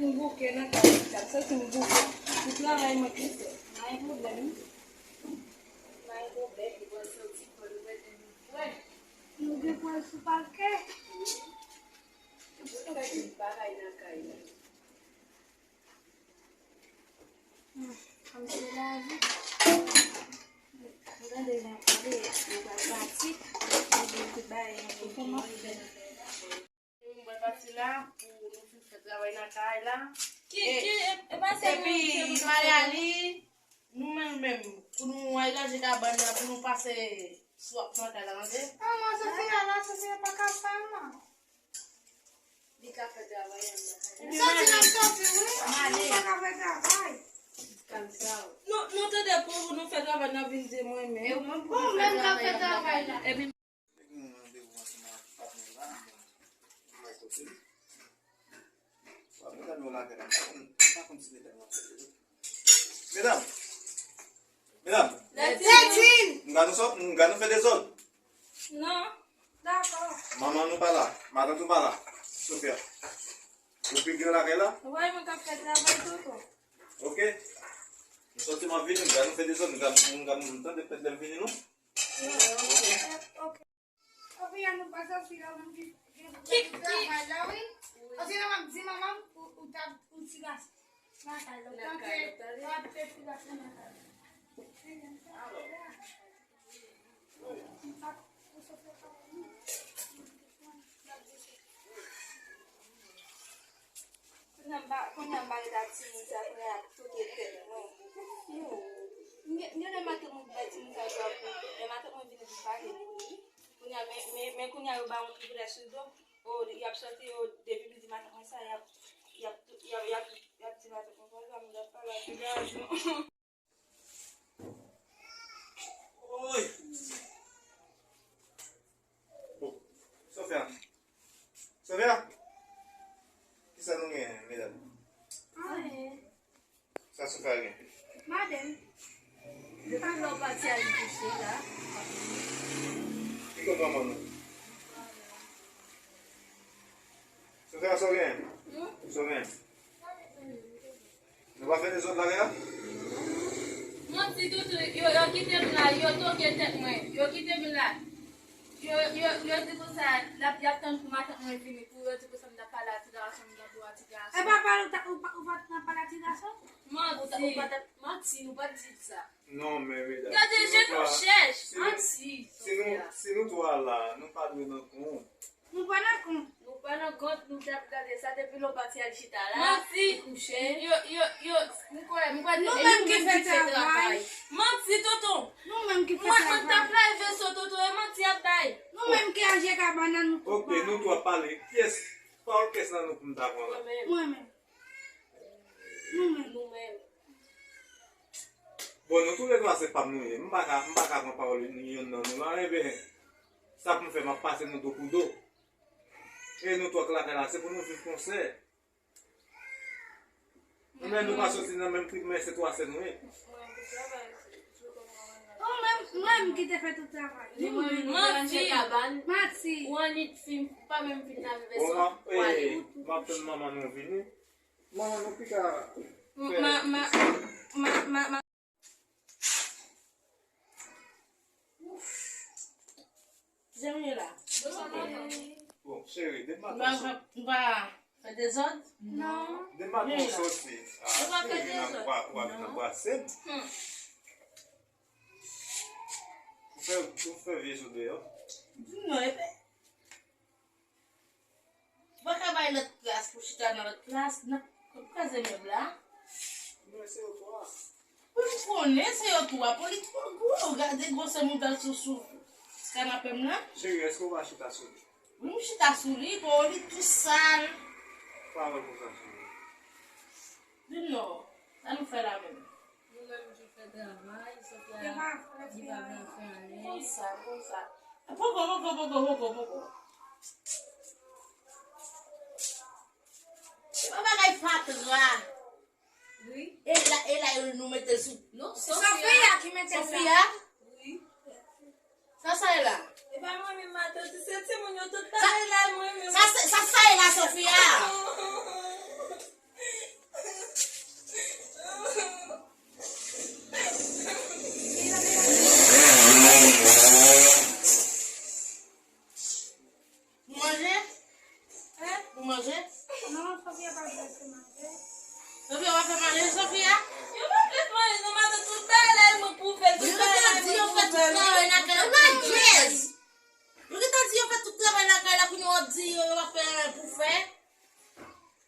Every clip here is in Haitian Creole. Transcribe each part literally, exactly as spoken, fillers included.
M bouke nan kay, m santi m bouke. Pou travay mwen ki fè. Pa gen pwoblèm. Pa gen pwoblèm, li pral soti, fò nou mete nou pwen. Nou gen pwen sou pakè. Mwen fè tout bagay nan kay la. Hmm, kòm se lavi. M tande jan pale, yo pral pati. Yo di tout bagay, yo di kòman. Mwen pati la pou nou fin fè travay nan kay la. Ki, e, ki, e, e pa se epi nou, Mayali, nou menm menm, pou nou al ranje kabann nan, pou nou pase sou ap nan kay la, tande? Ah, mwen soti la, la, soti la, pa ka fè, non. Li ka fè travay anndan kay la. Soti, n ap soti, wi. Nou pa ka fè travay. Kalm sa. Nou, nou tande pou nou fè travay, n ap vin di mwen menm. Ou menm k ap fè travay la. Epi Li gen yon randevou ansanm ak patnè l la, bon, li bay kote l. Bon, medam yo lakay la, m pa konn, m pa konn si medam yo lakay la. Medam! Medam! Lettin! M ka nou sò, m ka nou fè dezòd. Non. Dakò. Manman nou pa la, matant ou pa la, Sofia. Ou pi gran lakay la? Wi, mwen k ap fè travay tonton. Oke. M sòti, m ap vini, m ka nou fè dezòd, m ka, m ka, m tande pèt lè m vini, non? Oke. Oke, an nou pa sòti la, mwen di, gen travay la, wi. Paske nan m ap di manman m, ou, ou t ap, ou ti gason. Nan kay la, ou tande, w ap fè ti gason nan kay la. Kounye a m pa, kounye a m pa ret ak timoun sa, kounye a y ap toke tèt mwen. Yo, m gen, m gen lè matant mwen bay timoun sa yo twa kou, lè matant mwen vini pou pale pou li. Kounye a, men, men, men kounye a yo ba yon privilèj sou do. O, y ap chante, o, depi m di matant mwen sa, y ap, y ap, y ap, y ap, y ap di matant mwen konsa, m ap pale ak gason. Oy! Bon. Sofia. Sofia! Kisa nou gen, medam? Anyen. Sa Sofia gen? Madanm. Depi lè w pati al kouche la. Ki kote manman nou? Sofia, sa w gen? Hmm? Sa w gen? Nou pa fè dezòd lakay la? Manti toutou, yo, yo kite m la, yo toke tèt mwen, yo kite m la. Yo, yo, yo di konsa, l ap, y ap tann pou matant mwen vini, pou yo di konsa m t ap pale a ti gason, m t ap di w a ti gason. E pa pale, ou ta, ou pa, ou pa t nan pale a ti gason? Manti. Ou ta, ou pa t, manti, nou pa t di sa. Non, men medam, gade, si nou twa, chèch, si nou, manti, si nou, Sofia. Si nou twa la, nou pa dwe nan kont. Nou pa nan kont. Nou pa nan kont, nou t ap gade sa depi lè w pati al chita la. Manti. Ou kouche. Yo, yo, yo, m kwè, m kwè nou menm ki fè travay. Manti, tonton. Nou menm ki fè travay. Mwen, mwen t ap lave so, tonton, e manti y ap bay. Nou menm ki aje kabann nan, nou tout. Oke, nou twa pale. Kiyès, pawòl kiyès nan nou pou m ta pran la? Mwen menm. Mwen menm. Nou menm. Nou menm. Bon, nou toulètwa se pa m nou ye. M pa ka, m pa ka pran pawòl ni yonn nan nou la. Enben, sa pou m fè, m ap pase nou do pou do. E nou twa k lakay la, se pou nou viv konsè. Men nou pa soti nan menm trip, men se twa sè nou ye. Ou menm, mwen menm ki te fè tout travay. Manti. Manti. Ou annik fin, pa menm fin lave vèso. Bon, m ap, eh, m ap tann manman nou vini. Manman nou pika fè. Ma, ma, ma, ma, ma. Jan m ye la. Bon, cheri, depi maten m sot. M pa fè dezòd? Non. Depi maten m soti. Ah, cheri, w ap vin nan bwa, w ap vin nan bwase m. Hmm. Ou fè, ou fè vye zo deyò. Non, epi. Ou pa ka bay lòt plas pou chita nan lòt plas, nan, ou kraze mèb la. Men se yo twa. Wi, m konnen se yo twa. Po li twò gwo, gade gwosè moudal sou, sou kanape m nan. Cheri, èske ou pa chita sou li? Wi, m chita sou li, po li tou sal. Pa wè konsa sou li. Di non, sa nou fè la menm? Nou menm ki fè travay, sòt la, li pa vle fè anyen. Konsa, konsa. Poko, poko, poko, poko, poko. Se pa bagay fatra. Wi. E la, e la, yo nou mete sou. Non, Sofia. Sofia ki mete sa. Sofia? Wi. Sa, sa e la? E pa mwen menm, matant, se timoun yo tout bagay la, mwen menm. Sa, sa, sa e la, Sofia? Manje? Hein? Ou manje? Non, Sofia pa vle fè manje. Sofia pa fè manje, Sofia? Yo pa vle fè manje, non, madan, tout bagay la, mwen pou fè, tout bagay la, mwen pou fè. Yo gentan di yo fè tout travay lakay la, ou la jèz. Yo gentan di yo fè tout travay lakay la, kounye a w ap di yo, yo pa fè anyen pou fè.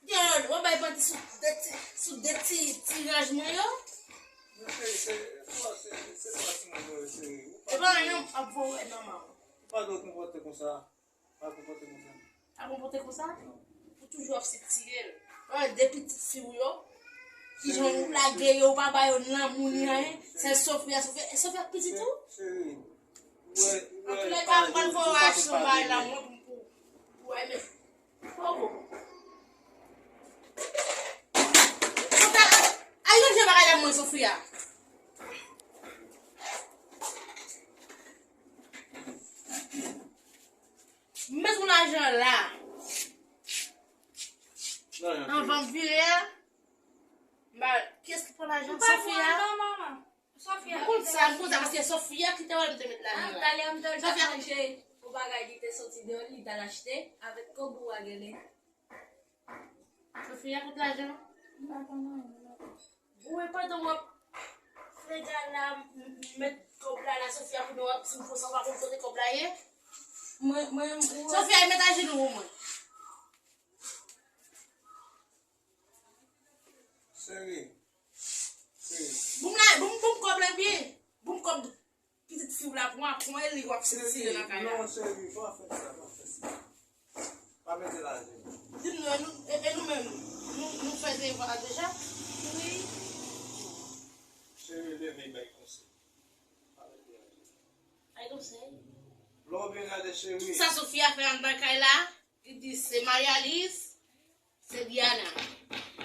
Gen, w ap bay manti sou de ti, sou de ti, ti raj mwen yo. Non, cheri, se, se pa, se, se pa ti moun yo, cheri. Ou pa... E pa anyen, ap voye manman. Ou pa dwe konpòte konsa. Pa konpòte konsa. Pa konpòte konsa? Non. Ou toujou ap sitire l. Wè, de pitit fi w yo. Kijan ou lage yo, ou pa ba yo lanmou ni anyen. Se Sofia, Sofia, e Sofia k pitit ou? Cheri, cheri. Ou wè, ou wè, antouka, m pral fè yon aksyon bay la, mwen, pou, pou, pou wè, men. Poko. Ay, ranje bagay la, mwen, Sofia. M met yon lajan la. Lajan ki? Anvan m vire a, m ba, kiyès ki pran lajan? Sofia. Ou pa pran non, manman. Sofia. M konn sa, m konn sa, paske Sofia ki te wè m te met lajan la. Ah, talè m te al manje yon bagay li te soti deyò, li t al achte avèk kòb ou a genlè. Sofia, kot lajan? M pa konn anyen, non. Ou wè pandan w ap fè gala, m, m, met kòb la, la Sofia pou nou ap di m konsa, w pa konn kote kòb la ye? Mwen, mwen, mwen. Sofia, met ajenou pou mwen. Cheri, cheri. Bon la, bon, bon kòb la byen. Bon kòb. Pitit fi w la pran, pran li w ap sitire nan kay la. Non, cheri, pa fè sa, pa fè sa. Pa mete lajan. Di m non, e nou, e, e nou menm, nou, nou fè devwa a deja? Wi. Cheri, leve, bay konsèy. Pa mete lajan. Bay konsèy? Lè w byen gade, cheri. Tout sa Sofia fè anndan kay la, li di se Marie Alice, se Diana.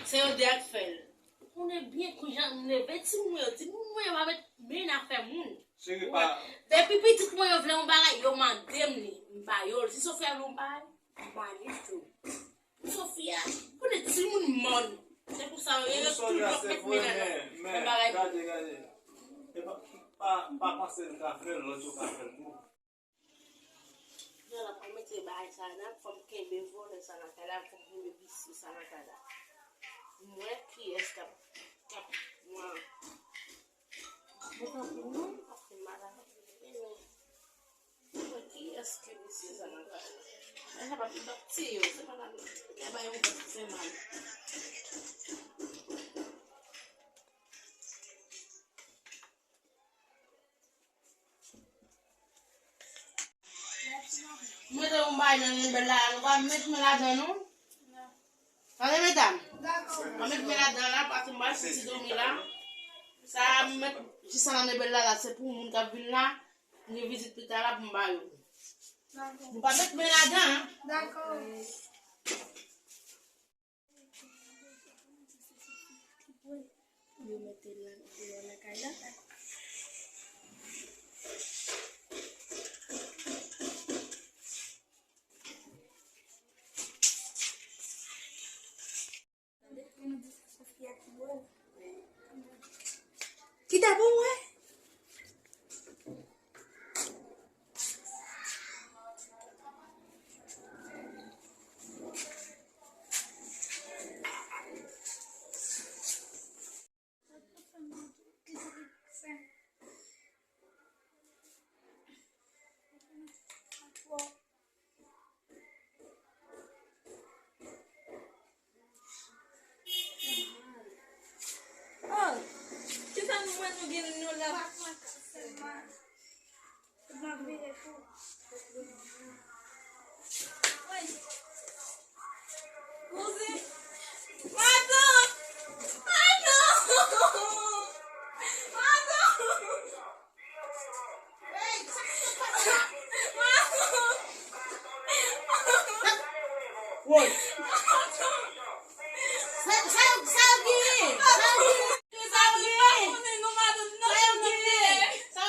Se yo de ak fè l. Ou konnen byen kijan m leve timoun mwen yo. Timoun mwen yo pa met men nan afè moun. Cheri, pa. Depi pitit mwen yo vle yon bagay, yo mande m li. M ba yo l. Si Sofia vle yon bagay, m ba li tou. Sofia, konnen timoun mòn. Se pou sa yo toujou ap met men nan bagay moun. Gade, gade. E pa, pa, pa panse l ka fè l, lòt yo ka fè l tou. Jòl ap mete bagay sa nan, fò m kenbe vòlè sa nan kay la, fò m kenbe visye sa nan kay la. M wè kiyès k ap, k ap, mwen. Mwen tankou nou, ap fè mal a, men, mwen wè kiyès ki visye sa nan kay la. Sa pa t ap tiye yo, se pa nan, se pa yon gòt ki fè mal. Mete yon bagay nan lebèl la, nou pa met men ladan non. Tande medam. Pa met men ladan la, paske m pral fouti dòmi la. Sa a m met jis nan lebèl la, la se pou moun k ap vin la, m gen vizit pita la pou m ba yo. Nou pa met men ladan. Yo mete l deyò nan kay la. Kite pou mwen. Oh, kisa nou wè nou gen nou la? Kouzen. Madan! Madan! Madan! Woy! Sa, sa, sa yo genyen? Sa yo genyen? Sa yo genyen? Sa yo genyen? Sa,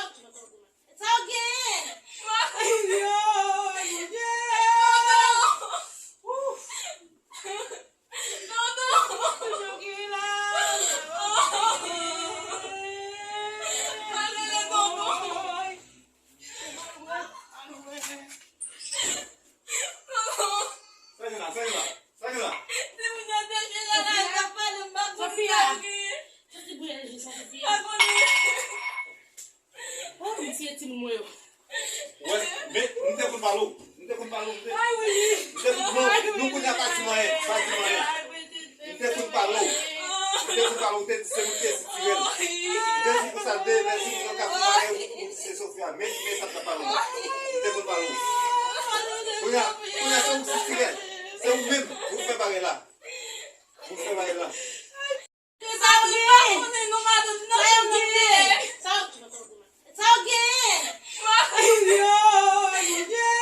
sa yo genyen? Ay, Bondye! Ouf! Pale w vre. M te konn, non, nou kounye a pa di m anyen, pa di m anyen. M te konn pale w. M te konn pale w, ou te di se mwen ki ensitirè l. M te di konsa de lè si nou ka fè bagay, ou, ou di se Sofia. Men, men sa m t ap pale w. M te konn pale w. Kounye a, kounye a se ou ki ensitirè l. Se ou menm, ou fè bagay la. Ou fè bagay la. Sa w genyen? Sa w genyen? Sa w genyen? Sa w genyen?